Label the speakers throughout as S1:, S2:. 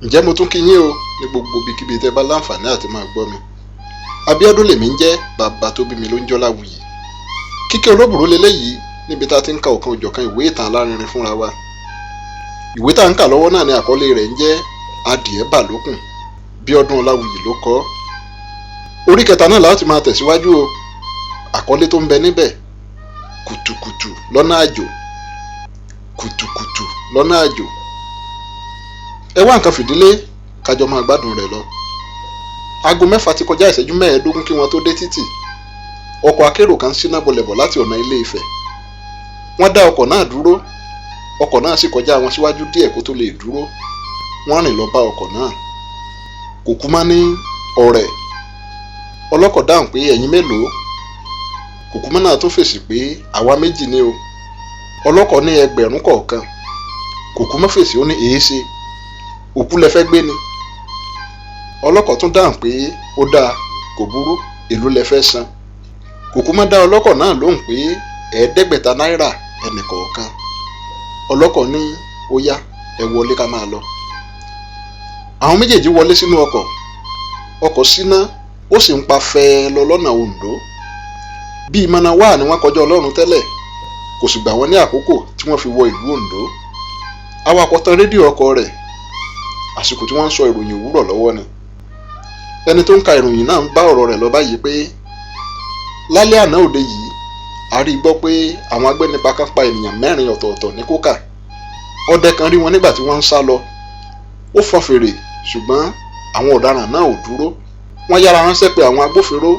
S1: Ǹjẹ́ mo tún kí yín o ní gbogbo ibikíbi tẹ́ bá láǹfààní àti máa gbọ́ mi. Abíọ́dún lèmi ń jẹ́, bàbá tó bí mi ló ń jọ́ Láwuyì. Kíkẹ́ Olóbùrú leléyìí níbi tá a ti ń ka ọ̀kan òjọ̀kan ìwé ìtàn alárinrin fúnra wa. Ìwé tá à ń kà lọ́wọ́ náà ni àkọlé rẹ̀ ń jẹ́ Adìẹ bà lókùn. Bíọ́dún Ọláwuyì ló kọ ọ́. Orí kẹta náà láti máa tẹ̀síwájú o. Àkọlé tó ń bẹ níbẹ̀, kùtùkùtù lọ́nà àjò. Kùtùkùtù lọ́nà àjò. Ẹ wá nǹkan fìdílé kájọ máa gbádùn rẹ̀ lọ. Aago 6 ti kọjá ìṣẹ́jú 15 kí wọ́n tó dé títì. Ọkọ̀ akérò kan ṣíná bolẹ̀bọ̀ láti ọ̀nà Ilé Ifẹ̀. Wọ́n dá ọkọ̀ náà dúró. Ọkọ̀ náà sì kọjá wọn síwájú díẹ̀ kó tó lè dúró. Wọ́n rìn lọ bá ọkọ̀ náà. Kòkúmọ́ ní ọ̀rẹ́. Ọlọ́kọ̀ dáhùn pé ẹ̀yin mélòó? Kòkúmọ́ náà tún fèsì pé àwa méjì ni o. Ọlọ́kọ̀ ní 1,000 kọ̀ọ̀kan. Kòkúmọ́ fèsì ó ní èéṣe. Òkú lẹ fẹ́ gbé ni. Ọlọ́kọ̀ tún dáhùn pé ó dáa, kò burú, èló lẹ fẹ́ san. Kòkúmọ́ dá ọlọ́kọ̀ náà lóhùn pé 500 náírà ẹnì kọ̀ọ̀kan. Ọlọ́kọ̀ ní ó yá, ẹ wọlé ká máa lọ. Àwọn méjèèjì wọlé sínú ọkọ̀. Ọkọ̀ síná, ó sì ń pa fẹ́ẹ́ lọ lọ́nà Oǹdó. Bíi manawa ni wọ́n kọjá Ọlọ́run tẹ́lẹ̀, kò sì gbà wọ́n ní àkókò tí wọ́n fi wọ ìlú Oǹdó. Awakọ̀ tan rédíò ọkọ̀ rẹ̀. Àsìkò tí wọ́n ń sọ ìròyìn òwúrọ̀ lọ́wọ́ ni. Ẹni tó ń ka ìròyìn náà ń bá ọ̀rọ̀ rẹ̀ lọ báyìí pé lálẹ́ àná òde yìí, a rí gbọ́ pé àwọn agbénipa kan pa ènìyàn 4 ọ̀tọ̀ọ̀tọ̀ ní Kókà. Ọdẹ kan rí wọn nígbà tí wọ́n ń sá lọ. Ó fọn fèrè, ṣùgbọ́n àwọn ọ̀daràn náà ò dúró. Wọ́n yára ránṣẹ́ pé àwọn agbófinró.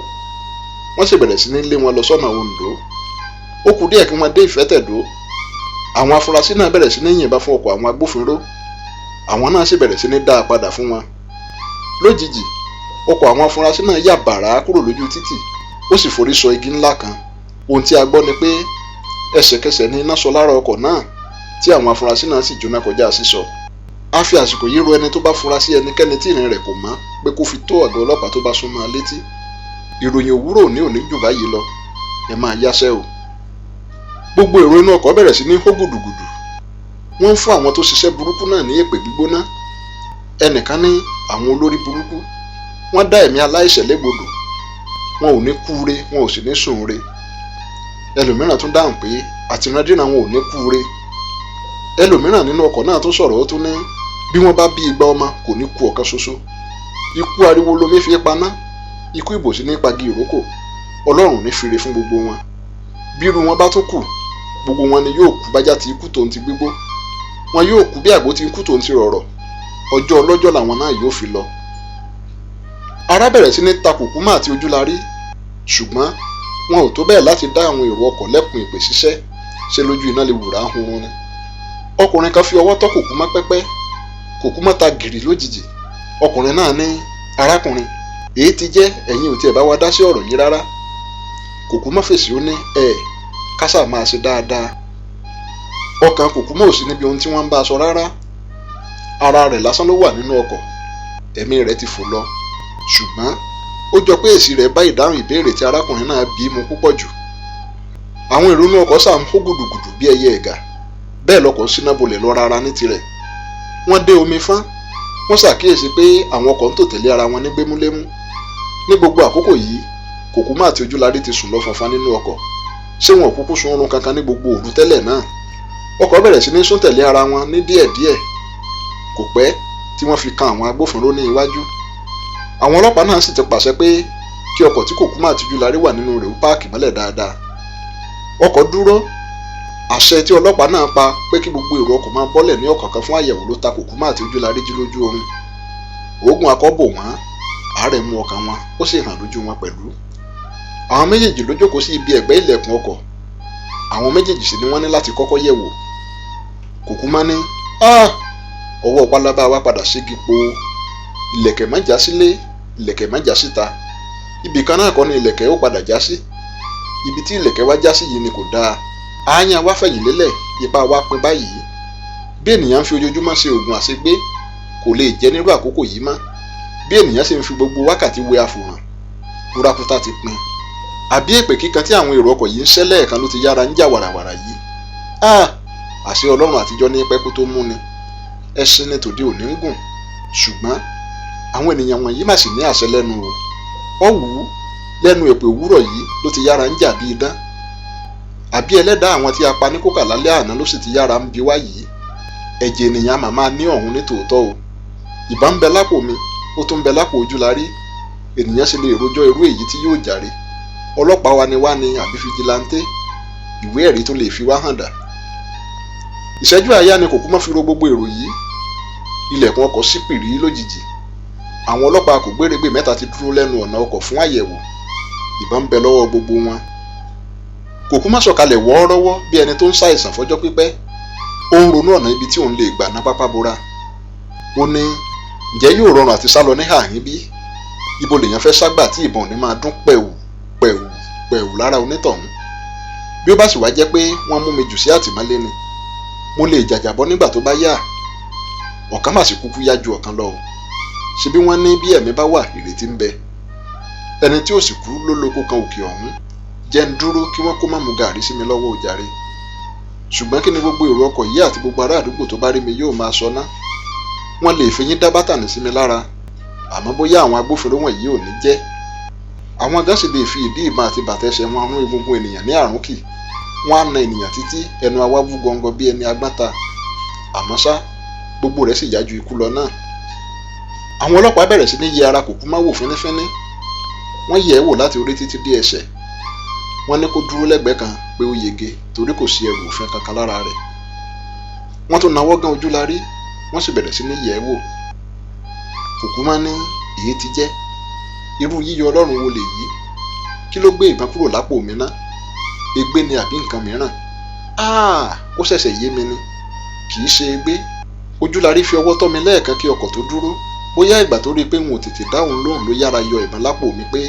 S1: Wọ́n sì bẹ̀rẹ̀ sí ní lé wọn lọ sọ́nà Oǹdó. Ó kù díẹ̀ kí wọ́n dé Ìfẹ́tẹ̀dó. Àwọn afurasí náà bẹ̀rẹ̀ sí ní yìnbọn fún ọkọ̀ àwọn agbófinró. Àwọn náà sì bẹ̀rẹ̀ sí ní dá a padà fún wọn. Lójijì, ọkọ̀ àwọn afurasí náà yà bàrá kúrò lójú títì, ó sì forí sọ igi ńlá kan. Ohun tí a gbọ́ ni pé ẹsẹ̀kẹsẹ̀ ni iná sọ lára ọkọ̀ náà tí àwọn afurasí náà sì jóná kọjá sísọ. A fi àsìkò yìí rọ ẹni tó bá fura sí ẹnikẹ́ni tí ìrìn rẹ̀ kò mọ́ pé kó fi tó àgọ́ ọlọ́pàá tó bá súnmọ́ létí. Ìròyìn òwúrọ̀ òní ò ní jù báyìí lọ. Ẹ máa yáṣẹ́ o. Gbogbo èrò inú ọkọ̀ bẹ̀rẹ̀ sí ní hó gùdùgùdù. Wọ́n ń fún àwọn tó ṣiṣẹ́ burúkú náà ní èpè gbígbóná. Ẹnìkan ní àwọn olórí burúkú. Wọ́n dá ẹ̀mí aláìṣẹ̀ légbodò. Wọn ò ní kúure, wọn ò sì ní sùnre. Ẹlòmíràn tún dáhùn pé àtìrandíran wọn ò ní kúure. Ẹlòmíràn nínú ọkọ̀ náà tún sọ̀rọ̀, ó tún ní bí wọ́n bá bí 20 ọmọ kò ní kú ọ̀kan ṣoṣo. Ikú ariwo lomi fi paná. Ikú ìbòsí ní pagi ìrókò. Ọlọ́run ní fire fún gbogbo wọn. Bírú wọn bá tún kù, gbogbo wọn ni yóò kú bájá ti ikú tòun ti gbígbó. Wọn yóò kú bí àgbo ti ikú tòun ti rọ̀rọ̀. Ọjọ́ ọlọ́jọ́ làwọn náà yóò fi lọ. Ara bẹ̀rẹ̀ sí ní ta Kòkúmọ́ àti Ojúlarí, ṣùgbọ́n wọn ò tó bẹ́ẹ̀ láti dá àwọn èrò ọkọ̀ lẹ́kùn ìpè ṣiṣẹ́ ṣe lójú iná lè wùrà hunrun ni. Ọkùnrin kan fi ọwọ́ tọ́ Kòkúmọ́ pẹ́pẹ́. Kòkúmọ́ ta gìrì lójijì. Ọkùnrin náà ní arákùnrin, èyí ti jẹ́ ẹ̀yin ò tiẹ̀ bá wa dá sí ọ̀rọ̀ yìí rárá. Kòkúmọ́ fèsì ó ní ẹ̀ kásà máa ṣe dáadáa. Ọkàn Kòkúmọ́ ò sí níbi ohun tí wọ́n ń bá a sọ rárá. Ara rẹ̀ lásán ló wà nínú ọkọ̀. Ẹ̀mí rẹ̀ ti fò lọ. Ṣùgbọ́n ó jọ pé èsì rẹ̀ bá ìdáhùn ìbéèrè tí arákùnrin náà bí mu púpọ̀ jù. Àwọn èrò inú ọkọ̀ sà ń hó gùdùgùdù bí ẹyẹ ẹ̀gà. Bẹ́ẹ̀ lọkọ̀ síná bolẹ̀ lọ rárá ní tirẹ̀. Wọ́n dé omi fán. Wọ́n ṣàkíyèsí pé àwọn ọkọ̀ ń tò tẹ̀lé ara wọn ní gbémúlémú. Ní gbogbo àkókò yìí, Kòkúmọ́ àti Ojúlarí ti sùn lọ fanfan nínú ọkọ̀. Ṣé wọn ò kúkú sun oorun kankan ní gbogbo òru tẹ́lẹ̀ náà? Ọkọ̀ bẹ̀rẹ̀ sí ní sún tẹ̀lé ara wọn ní díẹ̀díẹ̀. Kò pẹ́ tí wọ́n fi kan àwọn agbófinró ní iwájú. Àwọn ọlọ́pàá náà sì ti pàṣẹ pé kí ọkọ̀ tí Kòkúmọ́ àti Ojúlarí wà nínú rẹ̀ ó páàkì mọ́lẹ̀ dáadáa. Ọkọ̀ dúró. Àṣẹ tí ọlọ́pàá náà pa pé kí gbogbo èrò ọkọ̀ máa bọ́lẹ̀ ní ọ̀kọ̀ọ̀kan fún àyẹ̀wò ló ta Kòkúmọ́ àti Ojúlarí jí lójú oorun. Òógùn akọ bò wọ́n, àárẹ̀ mú ọkàn wọn, ó sì hàn lójú wọn pẹ̀lú. Àwọn méjèèjì ló jókòó sí ibi ẹ̀gbẹ́ ilẹ̀kùn ọkọ̀. Àwọn méjèèjì sì ni wọ́n ní láti kọ́kọ́ yẹ̀ wò. Kòkúmọ́ ní ọwọ́ pálábá wa padà ségi po. Ìlẹ̀kẹ̀ má já sílé, ìlẹ̀kẹ̀ má já síta. Ibì kan náà kọ́ ni ìlẹ̀kẹ̀ ó padà já sí. Ibi tí ìlẹ̀kẹ̀ wá já sí yìí ni kò dáa. Aáyán wa fẹ̀yìn lélẹ̀, ipa wa pin báyìí. Bí ènìyàn ń fi ojoojúmọ́ ṣe oògùn àṣegbé, kò lè jẹ́ nírú àkókò yìí mọ́. Bí ènìyàn sì ń fi gbogbo wákàtí wẹ àfòràn, kúrakúta ti pin. Àbí èpè kíkan tí àwọn èrò ọkọ̀ yìí ń ṣẹ́ lẹ́ẹ̀kan ló ti yára ń jà wàràwàrà yìí. Àṣé Ọlọ́run àtijọ́ ní pẹ́ kó tó mú ni. Ẹṣin ni tòde òní ń gùn. Ṣùgbọ́n àwọn ènìyàn wọ̀nyí mà sì ní àṣẹ lẹ́nu o. Ó wù ú lẹ́nu èpè òwúrọ̀ yìí ló ti yára ń jà bí idán. Àbí ẹlẹ́dàá àwọn tí a pa ní kókà lálẹ́ àná ló sì ti yára ń bi wá yìí. Ẹ̀jẹ̀ ènìyàn màmá ní ọ̀hún ní tòótọ́ o. Ìbọn ń bẹ lápò mi, ó tún ń bẹ lápò Ojúlarí. Ènìyàn sì lè rojọ́ irú èyí tí yóò jàre. Ọlọ́pàá wa ni wá ni àbí fijilantè? Ìwé ẹ̀rí tó lè fi wá hàn dà. Ìṣẹ́jú àáyá ni Kòkúmọ́ fi ro gbogbo èrò yìí. Ilẹ̀kùn ọkọ̀ ṣí pìrí lójijì. Àwọn ọlọ́pàá kò gbérégbè mẹ́ta ti dúró lẹ́nu ọ̀nà ọkọ̀ fún àyẹ̀wò. Ìbọn ń bẹ lọ́wọ́ gbogbo wọn. Kòkúmọ́ sọ̀kalẹ̀ wọ́ọ́rọ́wọ́ bí ẹni tó ń ṣàìsàn fọjọ́ pípẹ́. Ó ń ronú ọ̀nà ibi tí òun lè gbà ná pápá bora. Ó ní, ǹjẹ́ yóò rọrùn àti sálọ ní àhín bí? Ibo lèèyàn fẹ́ ságbà tí ìbọn ò ní máa dún pẹ̀wù pẹ̀wù pẹ̀wù lára onítọ̀hún? Bí ó bá sì wá jẹ́ pé wọ́n mú mi jù sí àtìmọ́lé ni, mo lè jàjàbọ́ nígbà tó bá yá. Ọ̀kan mà sì kúkú yá ju ọ̀kan lọ o. Ṣebí wọ́n ní bí ẹ̀mí bá wà, ìrètí ń bẹ. Ẹni tí ò sì kú ló lóko kan òkè ọ̀hún. Jẹ́ ń dúró kí wọ́n kó má mu gàrí sí mi lọ́wọ́ òjàre. Ṣùgbọ́n kí ni gbogbo èrò ọkọ̀ yìí àti gbogbo ará àdúgbò tó bá rí mi yóò máa sọ ná? Wọ́n lè fi yín dá bátànì sí mi lára, àmọ́ bóyá àwọn agbófinró wọ̀nyí ò ní jẹ́. Àwọn gan sì lè fi ìdí ìbọn àti bàtà ẹsẹ̀ wọn rún egungun ènìyàn ní àrúnkì. Wọ́n á na ènìyàn títí ẹnu awá wú gọngọ bí ẹni agbáta. Àmọ́ ṣá, gbogbo rẹ̀ sì yá ju ikú lọ náà. Àwọn ọlọ́pàá bẹ̀rẹ̀ sí ní yẹ ara Kòkúmọ́ wò fínífíní. Wọ́n yẹ̀ ẹ́ wò láti orí títí dé ẹsẹ̀. Wọ́n ní kó dúró lẹ́gbẹ̀ẹ́ kan pé ó yege torí kò sí ẹrù òfin kankan lára rẹ̀. Wọ́n tún nawọ́ gán Ojúlarí, wọ́n sì bẹ̀rẹ̀ sí ní yẹ̀ ẹ́ wò. Kòkúmọ́ ní èyí ti jẹ́. Irú yíyọ Ọlọ́run wo lèyí? Kí ló gbé ìbọn kúrò lápò mi ná? Egbé ni àbí nǹkan mìíràn? Áà, ó ṣẹ̀ṣẹ̀ yé mi ni. Kì í ṣe egbé. Ojúlarí fi ọwọ́ tọ́ mi lẹ́ẹ̀kan kí ọkọ̀ tó dúró. Bóyá ìgbà tó rí i pé n ò tètè dá òun lóhùn ló yára yọ ìbọn lápò mi pé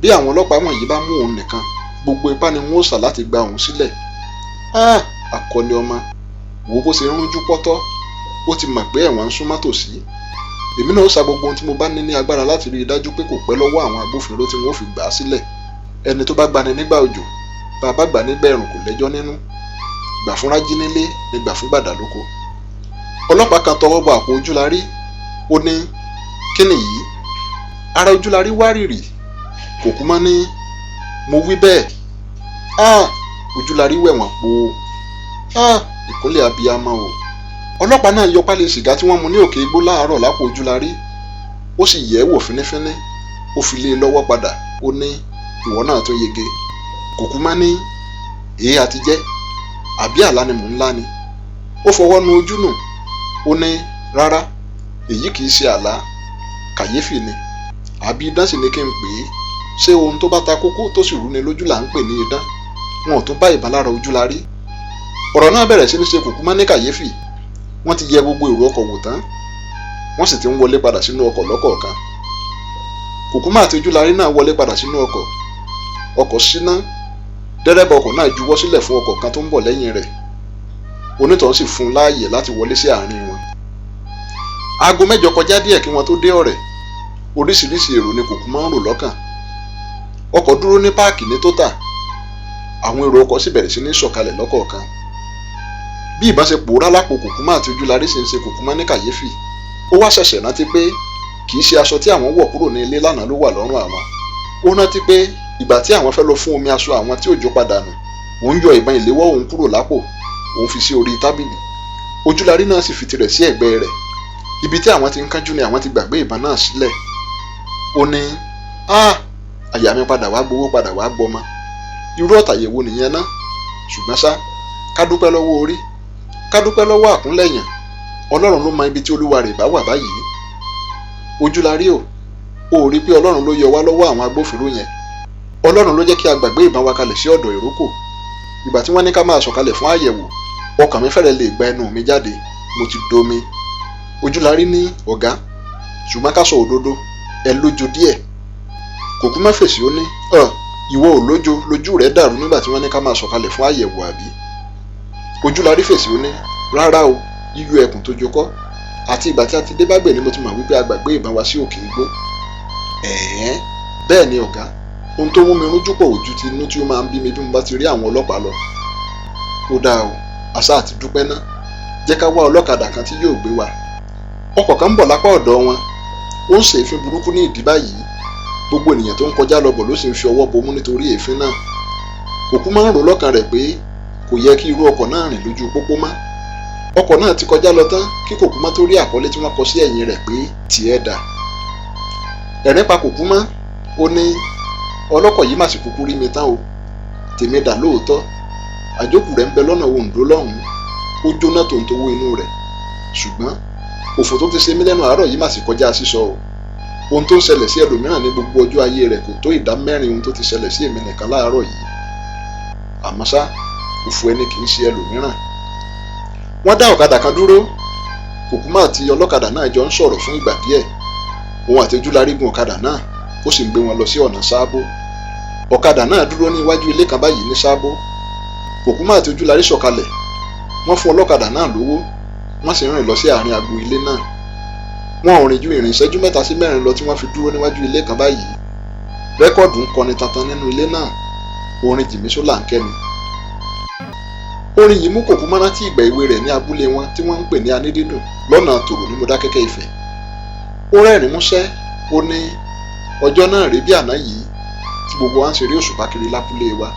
S1: bí àwọn ọlọ́pàá wọ̀nyí bá mú òun nìkan, gbogbo ipá ni wọ́n ó sà láti gba òun sílẹ̀. Áà, akọni ọmọ, wò bó ṣe ń rúnjú pọ́tọ́. Ó ti mọ̀ pé ẹ̀wọ̀n ń súnmọ́ tòsí. Èmi náà ó sa gbogbo ohun tí mo bá ní ní agbára láti rí i dájú pé kò pẹ́ lọ́wọ́ àwọn agbófinró tí wọ́n ó fi gbà á sílẹ̀. Ẹni tó bá gbani nígbà òjò, bá a bá gbà nígbà ẹ̀rùn kò lẹ́jọ́ nínú. Gbà fún rájí nílé ni gbà fún gbàdà lóko. Ọlọ́pàá kan tọwọ́ bọ àpò Ojúlarí. Ó ní, kí nìyí? Ara Ojúlarí wárìrì. Kòkúmọ́ ní, mo wí bẹ́ẹ̀. Áà, Ojúlarí wẹ̀wọ̀n po. Áà, ìkúnlẹ̀ abiyamọ o. Ọlọ́pàá náà yọ pálí sìgá tí wọ́n mu ní òkè igbó láàárọ̀ lápò Ojúlarí. Ó sì yẹ̀ ẹ́ wò fínífíní. Ó fi lé e lọ́wọ́ padà. Ó ní, ìwọ náà tó yege. Kòkúmọ́ ní, èé àti jẹ́. Àbí àlá ni mò ń lá ni? Ó fọwọ́ nu ojú nù. Ó ní, rárá, èyí kì í ṣe àlá. Kàyéfì ni. Àbí idán sì ni kí n pè é? Ṣé ohun tó bá ta kókó tó sì rúni lójú là ń pè ní idán? Wọn ò tún bá ìbọn lára Ojúlarí. Ọ̀rọ̀ náà bẹ̀rẹ̀ sí ní ṣe Kòkúmọ́ ní kàyéfì. Wọ́n ti yẹ gbogbo èrò ọkọ̀ wò tán. Wọ́n sì ti ń wọlé padà sínú ọkọ̀ lọ́kọ̀ọ̀kan. Kòkúmọ́ àti Ojúlarí náà wọlé padà sínú ọkọ̀. Ọkọ̀ ṣíná. Dẹ́rẹ́bà ọkọ̀ náà juwọ́ sílẹ̀ fún ọkọ̀ kan tó ń bọ̀ lẹ́yìn rẹ̀. Onítọ̀hún sì fún un láàyè láti wọlé sí àárín wọn. Aago 8 kọjá díẹ̀ kí wọ́n tó dé Ọ̀rẹ́. Oríṣiríṣi èrò ni Kòkúmọ́ ń rò lọ́kàn. Ọkọ̀ dúró ní páàkì ní Tótà. Àwọn èrò ọkọ̀ sì bẹ̀rẹ̀ sí ní sọ̀kalẹ̀ lọ́kọ̀ọ̀kan. Bí ìbọn ṣe pòórá lápò Kòkúmọ́ àti Ojúlarí sì ń ṣe Kòkúmọ́ ní kàyéfì. Ó wá ṣẹ̀ṣẹ̀ rántí pé kì í ṣe aṣọ tí àwọn wọ̀ kúrò ní ilé lánàá ló wà lọ́rùn àwọn. Ó rántí pé ìgbà tí àwọn fẹ́ lọ fún omi aṣọ àwọn tí òjò padà nù, òun yọ ìbọn ìléwọ́ òun kúrò lápò, òun fi sí orí tábìlì. Ojúlarí náà sì fi tirẹ̀ sí ẹ̀gbẹ́ rẹ̀. Ibi tí àwọn ti ń kánjú ni àwọn ti gbàgbé ìbọn náà sílẹ̀. Ó ní, áà, àyà mi padà wá gbowó padà wá gbọmọ. Irú ọ̀tàyẹ̀wò nìyẹn ná. Ṣùgbọ́n ṣá, ká dúpẹ́ lọ́wọ́ orí, ká dúpẹ́ lọ́wọ́ àkúnlẹ̀yàn. Ọlọ́run ló mọ ibi tí olúwa rẹ̀ bá wà báyìí. Ojúlarí o, ó rí pé Ọlọ́run ló yọ wá lọ́wọ́ àwọn agbófinró yẹn. Ọlọ́run ló jẹ́ kí a gbàgbé ìbọn wa kalẹ̀ sí ọ̀dọ̀ ìrókò. Ìgbà tí wọ́n ní ká máa sọ̀kalẹ̀ fún àyẹ̀wò, ọkàn mi fẹ́rẹ̀ lè gba ẹnu mi jáde. Mo ti domi. Ojúlarí ní, ọ̀gá, ṣùgbọ́n ká sọ òdodo, ẹ lójo díẹ̀. Kòkúmọ́ fèsì, ó ní, ìwọ ò lójo, lójú rẹ dàrú nígbà tí wọ́n ní ká máa sọ̀kalẹ̀ fún àyẹ̀wò àbí? Ojúlarí fèsì, ó ní, rárá o, yíyọ ẹkùn tó jokọ́. Àti ìgbà tí a ti dé Bágbè ni mo ti mọ̀ wípé a gbàgbé ìbọn wa sí òkè igbó. Ẹ̀ẹ́, bẹ́ẹ̀ ni ọ̀gá, ohun tó mú mi rújú pọ̀ ojú ti inú tí ó máa ń bí mi bí mo bá ti rí àwọn ọlọ́pàá lọ. Ó dáa o, àṣà àti dúpẹ́ ná. Jẹ́ ká wá ọlọ́kadà kan tí yóò gbé wa. Ọkọ̀ kan ń bọ̀ lápá ọ̀dọ̀ wọn, ó ń ṣe èéfín burúkú ní ìdí báyìí. Gbogbo ènìyàn tó ń kọjá lọ bọ̀ ló sì ń fi ọwọ́ bomú nítorí èéfín náà. Kòkúmọ́ ń rò lọ́kàn rẹ̀ pé kò yẹ kí irú ọkọ̀ náà rìn lójú pópó mọ́. Ọkọ̀ náà ti kọjá lọ tán kí Kòkúmọ́ tó rí àkọlé tí wọ́n kọ sí ẹ̀yìn rẹ̀ pé tiẹ̀ dà. Ẹ̀rín pa Kòkúmọ́, ó ní ọlọ́kọ̀ yìí mà sì kúkú rí mi tán o, tèmi dà lóòótọ́. Àjókù rẹ̀ ń bẹ lọ́nà Oǹdó lọ́hùn-ún, ó jóná tòǹtòwó inú rẹ̀. Ṣùgbọ́n òfò tó ti ṣe mí lẹ́nu àárọ̀ yìí mà sì kọjá sísọ o. Ohun tó ń ṣẹlẹ̀ sí ẹlòmíràn ní gbogbo ọjọ́ ayé rẹ̀ kò tó ìdá mẹ́rin ohun tó ti ṣẹlẹ̀ sí èmi nìkan láàárọ̀ yìí. Àmọ́ ṣá, òfò ẹni kì í ṣe ẹlòmíràn. Wọ́n dá ọ̀kadà kan dúró. Kòkúmọ́ àti ọlọ́kadà náà jọ ń sọ̀rọ̀ fún ìgbà díẹ̀. Òun àti Ojúlarí gun ọ̀kadà náà, ó sì ń gbé wọn lọ sí ọ̀nà Sábó. Ọ̀kadà náà dúró ní iwájú ilé kan báyìí ní Sábó. Kòkúmọ́ àti Ojúlarí sọ̀kalẹ̀. Wọ́n fún ọlọ́kadà náà lówó, wọ́n sì rìn lọ sí àárín agbo ilé náà. Wọn ò rìn ju ìrìn ìṣẹ́jú 3 sí 4 lọ tí wọ́n fi dúró níwájú ilé kan báyìí. Rẹ́kọ̀dù ń kọni tantan nínú ilé náà. Orin Jìmí Sólàńkẹ́ ni. Orin yìí mú Kòkúmọ́ rántí ìgbà èwe rẹ̀ ní abúlé wọn tí wọ́n ń pè ní Anídídùn lọ́nà Tòrò ní Mọdákẹ́kẹ́ Ifẹ̀. Ó rẹ́rìn músẹ́, ó ní ọjọ́ náà rí bí àná yìí tí gbogbo wa ń ṣeré òṣùpá kiri lábúlé wa.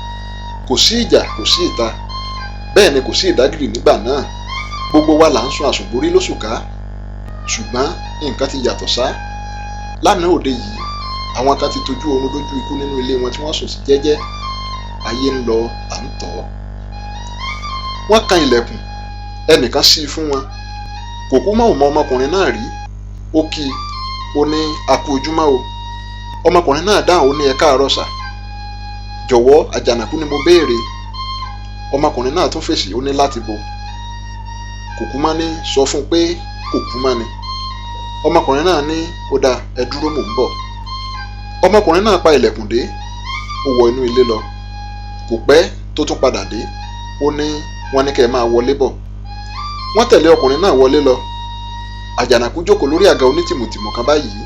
S1: Kò sí ìjà, kò sí ìta, bẹ́ẹ̀ ni kò sí ìdágìrì nígbà náà. Gbogbo wa là ń sun àsùnborí lóṣùká. Ṣùgbọ́n nǹkan ti yàtọ̀ sá. Lánàá òde yìí, àwọn kan ti tojú oorun dójú ikú nínú ilé wọn tí wọ́n sùn sí jẹ́jẹ́. Ayé ń lọ, à ń tọ̀. Wọ́n kan ilẹ̀kùn, ẹnìkan ṣí i fún wọn. Kòkúmọ́ ò mọ ọmọkùnrin náà rí. Ó kí i, ó ní a kú ojúmọ́ o. Ọmọkùnrin náà dáhùn, ó ní ẹ káàárọ̀ sà. Jọ̀wọ́, Àjànàkú ni mo béèrè. Ọmọkùnrin náà tún fèsì, ó ní láti bo. Kòkúmọ́ ní sọ fún un pé Kòkúmọ́ ni. Ọmọkùnrin náà ní ó dáa, ẹ dúró, mò ń bọ̀. Ọmọkùnrin náà pa ilẹ̀kùn dé, ó wọ inú ilé lọ. Kò pẹ́ tó tún padà dé, ó ní wọ́n ní kẹ́ ẹ máa wọlé bọ̀. Wọ́n tẹ̀lé ọkùnrin náà wọlé lọ. Àjànàkú jókòó lórí àga onítìmùtìmù kan báyìí.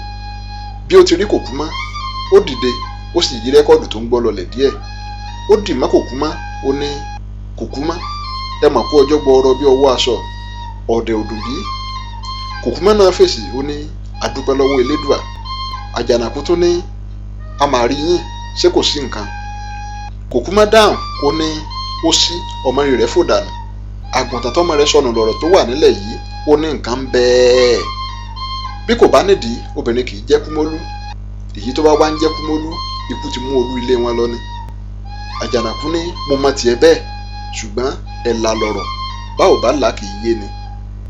S1: Bí ó ti rí Kòkúmọ́, ó dìde, ó sì yí rẹ́kọ̀dù tó ń gbọ́ lọlẹ̀ díẹ̀. Ó dì mọ́ Kòkúmọ́, ó ní Kòkúmọ́, ẹ mọ̀ kó ọjọ́ gbọọrọ bí ọwọ́ aṣọ, ọ̀dẹ̀ òdùn bí. Kòkúmọ́ náà fèsì, ó ní àdúpẹ́ lọ́wọ́ Elédùà. Àjànàkú tún ní a máa rí yín, ṣé kò sí nǹkan? Kòkúmọ́ dáhùn, ó ní ó sí, ọmọ rẹ̀ fò dànù. Àgùntàn tọmọ rẹ̀ sọnù lọ̀rọ̀ tó wà nílẹ̀ yìí, ó ní nǹkan ń bẹ́ẹ̀. Bí kò bá nídìí, obìnrin kì í jẹ́ kúmólú. Èyí tó bá wá ń jẹ́ kúmólú, ikú ti mú olú ilé wọn lọ ni. Àjànàkú ní mo mọ tiẹ̀ bẹ́ẹ̀, ṣùgbọ́n ẹ̀là lọ̀rọ̀, bá ò bá là kì í yé ni.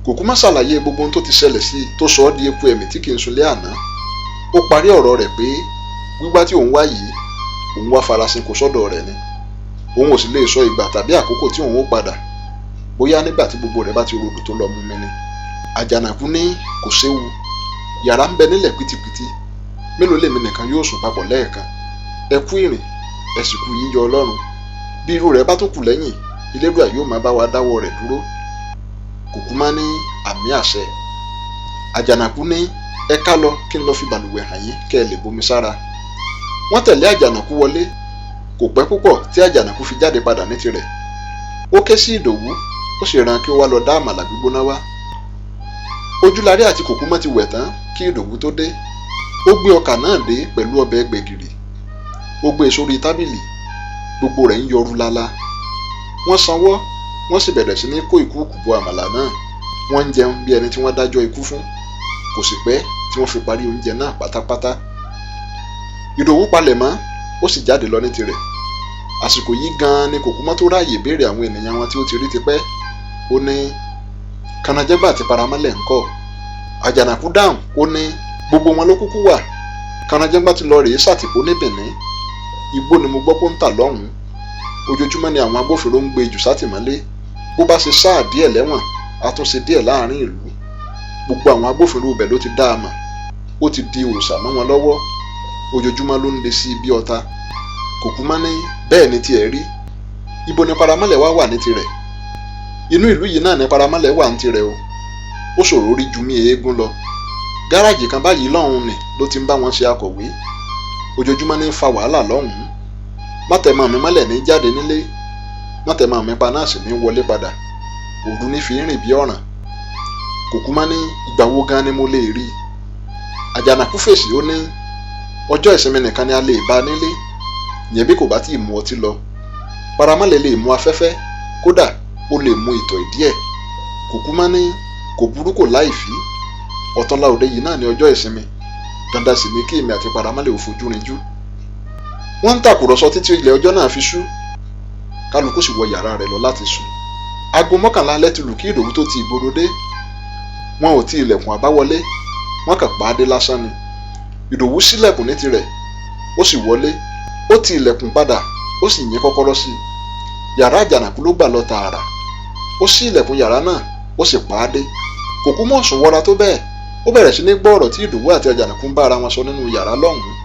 S1: Kòkúmọ́ ṣàlàyé gbogbo ohun tó ti ṣẹlẹ̀ sí i tó sọ ọ́ di eku ẹ̀mí tí kì í sunlé àná. Ó parí ọ̀rọ̀ rẹ̀ pé wíwá tí òun wá yìí, òun wá farasin kò sọ́dọ̀ rẹ̀ ni. Òun ò sì lè sọ ìgbà tàbí àkókò tí òun ó padà, bóyá nígbà tí gbogbo rẹ̀ bá ti rodò tó lọ mú mi ni. Àjànàkú ní kò séwu, yàrá ń bẹ nílẹ̀ pìtìpìtì, mélòó lèmi nìkan yóò sùn papọ̀ lẹ́ẹ̀kan. Ẹ kú ìrìn, ẹ sì kú yíyọ Ọlọ́run. Bí irú rẹ̀ bá tún kù lẹ́yìn, Elédùà yóò máa bá wa dáwọ́ rẹ̀ dúró. Kòkúmọ́ ní àmì àṣẹ. Àjànàkú ní ẹ ká lọ kí n lọ fi bàlùwẹ̀ hàn yín kẹ́ ẹ lè bomi sára. Wọ́n tẹ̀lé Àjànàkú wọlé. Kò pẹ́ púpọ̀ tí Àjànàkú fi jáde padà ní tirẹ̀. Ó ké sí Ìdòwú, ó sì rán kí ó wá lọ dá àmàlà gbígbóná wá. Ojúlarí àti Kòkúmọ́ ti wẹ̀ tán kí Ìdòwú tó dé. Ó gbé ọkà náà dé pẹ̀lú ọbẹ̀ gbẹ̀gìrì. Ó gbé e sórí tábìlì. Gbogbo rẹ̀ ń yọru lala. Wọ́n sanwó, wọ́n sì bẹ̀rẹ̀ sí ní kó ìkúùkù bo àmàlà náà. Wọ́n ń jẹun bí ẹni tí wọ́n dájọ́ ikú fún. Kò sì pẹ́ tí wọ́n fi parí oúnjẹ náà pátápátá. Ìdòwú palẹ̀ mọ́, ó sì jáde lọ ní tirẹ̀. Àsìkò yìí gan-an ni Kòkúmọ́ tó ráàyè béèrè àwọn ènìyàn wọn tí ó ti rí tipẹ́. Ó ní Kànájẹ́gbà àti Paramọ́lẹ̀ ńkọ́? Àjànàkú dáhùn, ó ní gbogbo wọn ló kúkú wà. Kànájẹ́gbà ti lọ rèé sàtìpó ní Bìní. Igbó ni mo gbọ́ pé ó ń tà lọ́hùn-ún. Ojoojúmọ́ ni àwọn agbófinró ń gbé jù sátìmọ́lé. Bó bá ṣe sáà díẹ̀ lẹ́wọ̀n, a tún ṣe díẹ̀ láàrin ìlú. Gbogbo àwọn agbófinró ibẹ̀ ló ti dá a mọ̀. Ó ti di òòṣà mọ́ wọn lọ́wọ́. Ojoojúmọ́ ló ń le sí bí ọ̀tá. Kòkúmọ́ ní bẹ́ẹ̀ ni tiẹ̀ rí. Ibo ni Paramọ́lẹ̀ wá wà ní tirẹ̀? Inú ìlú yìí náà ni Paramọ́lẹ̀ wà ní tirẹ̀ o. Ó ṣòro rí ju mí eégún lọ. Gáràjì kan báyìí lọ́hùn-ún ni ló ti ń bá wọn ṣe akọ̀wé. Ojoojúmọ́ ní ń fa wàhálà lọ́hùn-ún. Mọ́tẹ̀mọ́ mi mọ́lẹ̀ ní jáde nílé. Mọ́tẹ̀mọ́ mi pa náà sì ní wọlé padà. Òru ní fi rìn bí ọ̀ràn. Kòkúmá ní ìgbà wo gan ni mo lè rí i? Àjànàkú fèsì, ó ní ọjọ́ ìsinmi nìkan ni a lè bá a nílé, ìyẹn bí kò bá tí ì mu ọtí lọ. Paramọ́lẹ̀ lè mu afẹ́fẹ́, kódà ó lè mu ìtọ̀ ìdí ẹ̀. Kòkúmá ní kò burú, kò láìfí, ọ̀túnla òde yìí náà ní ọjọ́ ìsinmi, dandan sì ni kí èmi àti Paramọ́lẹ̀ ò fojú rinjú. Wọ́n ń tàkùrọ̀sọ títí ilẹ̀ ọjọ́ náà fi ṣú, kálukú sì wọ yàrá rẹ̀ lọ láti sùn. Aago 11 alẹ́ ti lù kí Ìdòwú tó ti ìgboro dé. Wọn ò ti ilẹ̀kùn àbáwọlé, wọ́n kàn pa á dé lásán ni. Ìdòwú ṣílẹ̀kùn ní tirẹ̀, ó sì wọlé, ó ti ilẹ̀kùn padà, ó sì yín kọ́kọ́rọ́ sí i. Yàrá Àjànàkú ló gbà lọ tààrà. Ó ṣí ilẹ̀kùn yàrá náà, ó sì pa á dé. Kòkúmọ́ sùn wọra tó bẹ́ẹ̀, ó bẹ̀rẹ̀ sí ní gbọ́ ọ̀rọ̀ tí Ìdòwú àti Àjànàkú ń bá ara wọn sọ nínú yàrá lọ́hùn-ún.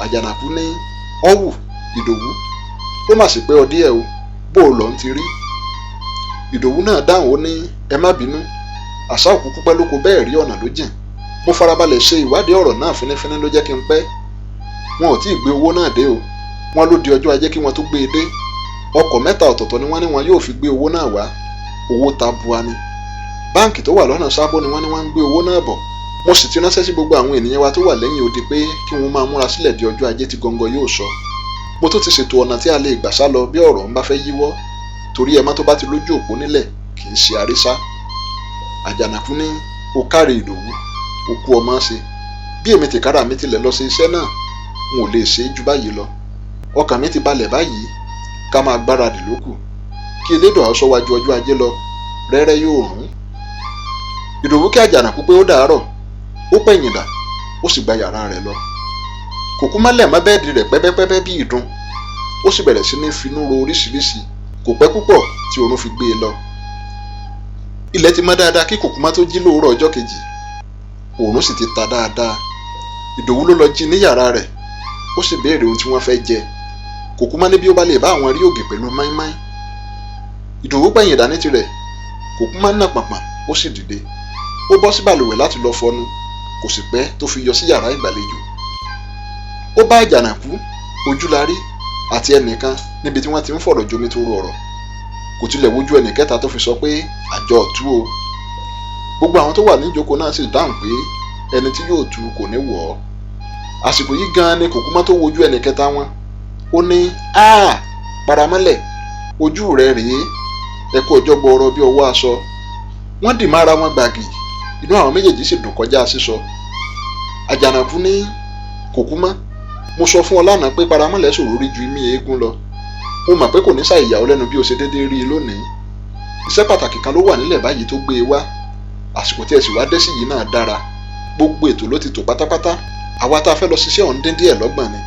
S1: Àjànàkú ní ọ̀wù Ìdòwú, ó mà sì pé ọ díẹ̀ o, bó o lọ ń ti rí. Ìdòwú náà dáhùn, ó ní ẹ má bínú, àṣà òkúkú pẹ́ lóko bẹ́ẹ̀ rí ọ̀nà ló jìn. Mo farabalẹ̀ ṣe ìwádìí ọ̀rọ̀ náà fínífíní ló jẹ́ kí n pẹ́. Wọn ò tí ì gbé owó náà dé o, wọn ló di ọjọ́ ajé kí wọ́n tó gbé e dé. Ọkọ̀ 3 ọ̀tọ̀ọ̀tọ̀ ni wọ́n ní wọn yóò fi gbé owó náà wá. Owó tabua ni. Báǹkì tó wà lọ́nà Sábó ni wọ́n ní wọ́n ń gbé owó náà bọ̀. Mo sì ti ránṣẹ́ sí gbogbo àwọn ènìyàn wa tó wà lẹ́yìn odi pé kí wọ́n máa múra sílẹ̀ di ọjọ́ ajé tí gọ́ngọ́ yóò sọ. Mo tún ti ṣètò ọ̀nà tí a lè gbà sá lọ bí ọ̀rọ̀ ń bá fẹ́ yíwọ́, torí ẹmọ́ tó bá ti lójú òpó nílẹ̀ kì í ṣe àrísá. Àjànàkú ní o káre Ìdòwú, o kú ọmọ ṣe. Bí èmi tìkára mi tilẹ̀ lọ ṣe iṣẹ́ náà, n ò lè ṣe é ju báyìí lọ. Ọkàn mi ti balẹ̀ báyìí, ká máa gbáradì lókù. Kí Elédùà ó sọ wá ju ọjọ́ ajé lọ, rẹ́rẹ́ yóò rún. Ìdòwú kí Àjànàkú pé ó dàárọ̀, ó pẹ̀yìndà, ó sì gba yàrá rẹ̀ lọ. Kòkúmọ́ lẹ̀ mọ́ bẹ́ẹ̀dì rẹ̀ pẹ́pẹ́pẹ́pẹ́ bí ìdun, ó sì bẹ̀rẹ̀ sí ní finú ro oríṣiríṣi. Kò pẹ́ púpọ̀ tí oorun fi gbé e lọ. Ilẹ̀ ti mọ́ dáadáa kí Kòkúmọ́ tó jí lóòrọ̀ ọjọ́ kejì. Oòrùn sì ti ta dáadáa. Ìdòwú ló lọ jí ní yàrá rẹ̀, ó sì béèrè ohun tí wọ́n fẹ́ jẹ. Kòkúmọ́ ní bí ó bá lè bá àwọn rí ògì pẹ̀lú máínmáín. Ìdòwú pẹ̀yìndà ní tirẹ̀. Kòkúmọ́ nà pàpà, ó sì dìde. Ó bọ́ sí balùwẹ̀ láti lọ fọnu, kò sì pẹ́ tó fi yọ sí yàrá ìgbàlejò. Ó bá Àjànàkú, Ojúlarí àti ẹnìkan níbi tí wọ́n ti ń fọ̀rọ̀ jomitoro ọ̀rọ̀. Kò tilẹ̀ wojú ẹnì kẹta tó fi sọ pé àjọ ọ̀tú o. Gbogbo àwọn tó wà níjókòó náà sì dáhùn pé ẹni tí yóò tú kò ní wọ̀ ọ́. Àsìkò yìí gan-an ni Kòkúmọ́ tó wojú ẹnì kẹta wọn. Ó ní áà, Paramọ́lẹ̀, ojú rẹ̀ rèé, ẹ kú ọjọ́ gbọọrọ bí ọwọ́ aṣọ. Wọ́n dì mára wọn gbàgì, inú àwọn méjèèjì sì dùn kọjá sísọ. Àjànàkú ní Kòkúmọ́, mo sọ fún ọ lánàá pé Paramọ́lẹ̀ ṣòro rí ju imí eégún lọ. Mo mọ̀ pé kò ní ṣàìyà ọ lẹ́nu bí o ṣe déédéé rí i lónìí. Iṣẹ́ pàtàkì kan ló wà nílẹ̀ báyìí tó gbé e wá. Àsìkò tí ẹ sì wá dé sí yìí náà dára. Gbogbo ètò ló ti tò pátápátá. Àwa tá a fẹ́ lọ ṣiṣẹ́ ọ̀hún dín díẹ̀ lọ́gbọ̀n ni,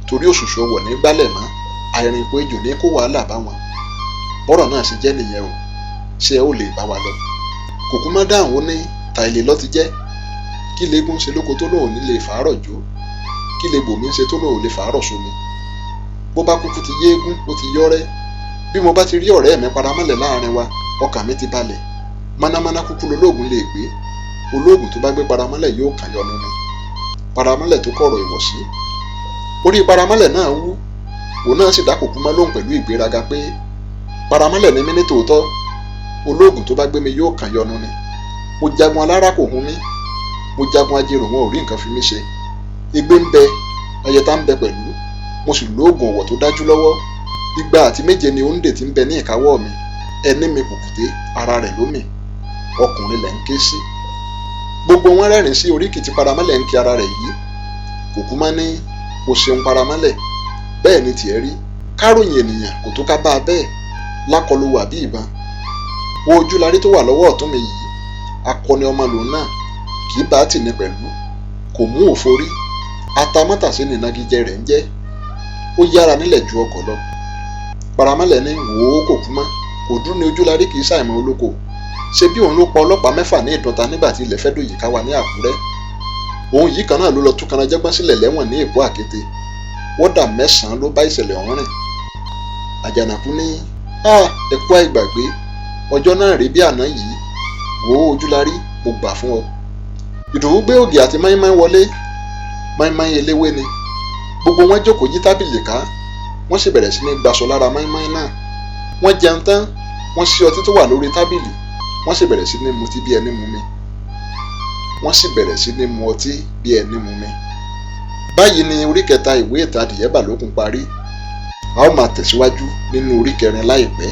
S1: torí òṣùṣù ọwọ̀ ní gbálẹ̀ mọ́, àìrìnpó ejò ní kó wàhálà bá wọn. Bọ́rọ̀ náà ṣe jẹ́ nìyẹn o, ṣé ẹ ó lè bá wa lọ? Kòkúmọ́ dáhùn, ó ní tàìlè lọ ti jẹ́. Kí leégún ṣe lóko tó lóun nílé fàárọ̀ jó? Kí le bòmí ṣe tó lóun lè fàárọ̀ sómi? Bó bá kúkú ti yéégún, ó ti yọ́rẹ́. Bí mo bá ti rí ọ̀rẹ́ mi Paramọ́lẹ̀ láàrin wa, ọkàn mi ti balẹ̀. Mánámáná kúkú lolóògùn lè gbé. Olóògùn tó bá gbé Paramọ́lẹ̀ yóò kàn yọnu ni. Paramọ́lẹ̀ tó kọ̀rọ̀ ìwọ̀sí. Orí Paramọ́lẹ̀ náà wú, òun náà sì dá Kòkúmọ́ lóhùn pẹ̀lú ìgbéraga pé Paramọ́lẹ̀ ni mí ní tòótọ́. Olóògùn tó bá gbé mi yóò kàn yọnu ni. Mo jagun alára kò hun mí, mo jagun ajérò wọn ò rí nǹkan fi mí ṣe. Igbe ń bẹ, ayẹta ń bẹ pẹ̀lú, mo sì lóògùn ọ̀wọ̀ tó dájú lọ́wọ́. 207 ni òǹdè tí ń bẹ ní ìkáwọ́ mi. Ẹní mi kùkùté, ara rẹ̀ ló mì. Ọkùnrin lẹ̀ ń ké sí. Gbogbo wọn rẹ́rìn sí oríkì tí Paramọ́lẹ̀ ń kí ara rẹ̀ yìí. Kòkúmọ́ ní o ṣeun Paramọ́lẹ̀, bẹ́ẹ̀ ni tiẹ̀ rí. Káròyìn ènìyàn kò tó ká bá a bẹ́ẹ̀, lákọlù wà bí ìbọn. Wo Ojúlarí tó wà lọ́wọ́ ọ̀tún mi yìí, akọni ọmọ lòun náà, kì í bá tì ní pẹ̀lú, kò mú òfo rí. Atamátàsé ni ìnagijẹ rẹ̀ ń jẹ́. Ó yára nílẹ̀ ju ọkọ̀ lọ. Paramọ́lẹ̀ ní wò ó Kòkúmọ́, kò dún ní Ojúlarí kì í ṣàìmọ̀ olóko. Ṣé bí òun ló pa ọlọ́pàá 6 ní Ìdúnta nígbà tí ilẹ̀ fẹ́ dòyìí ká wa ní Àkúrẹ́? Òun yìí kan náà ló lọ tú kanajẹ́gbọ́n sílẹ̀ lẹ́wọ̀n ní Èkó Àkété. Wọ́dà 9 ló bá ìṣẹ̀lẹ̀ ọ̀hún rìn. Àjànàkú ní ẹ kú àìgbàgbé, ọjọ́ náà rí bí àná yìí. Wò ó Ojúlarí, mo gbà fún ọ. Ìdòwú gbé ògì àti máínmáín wọlé. Máínmáín eléwé ni. Gbogbo wọn jókòó yí tábìlì ká, wọ́n sì bẹ̀rẹ̀ sí ní gbaṣọ lára máínmáín náà. Wọ́n jẹun tán, wọ́n ṣí ọtí tó wà lórí tábìlì. Wọ́n sì bẹ̀rẹ̀ sí ní mutí bí ẹni mumi. Wọ́n sì bẹ̀rẹ̀ sí ní mu ọtí bí ẹni mumi. Báyìí ni orí kẹta ìwé ìtàn Adìyẹ Bàlókun parí. A ó máa tẹ̀síwájú nínú orí kẹrin láìpẹ́.